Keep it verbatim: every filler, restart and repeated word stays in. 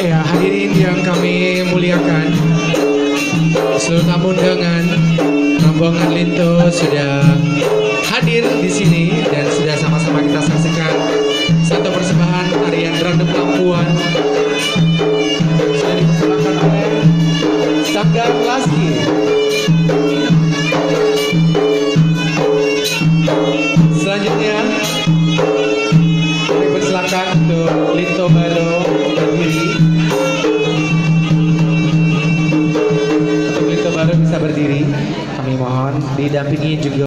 Ya, hadirin yang kami muliakan, seluruh tamu undangan, rombongan Linto sudah hadir di sini dan sudah sama-sama kita saksikan satu persembahan tarian Random Lampuan. Sudah dipersembahkan oleh Sanggar Laski. Selanjutnya, kami persilakan untuk Linto Baro berdiri. Untuk Linto Baro bisa berdiri, kami mohon, didampingi juga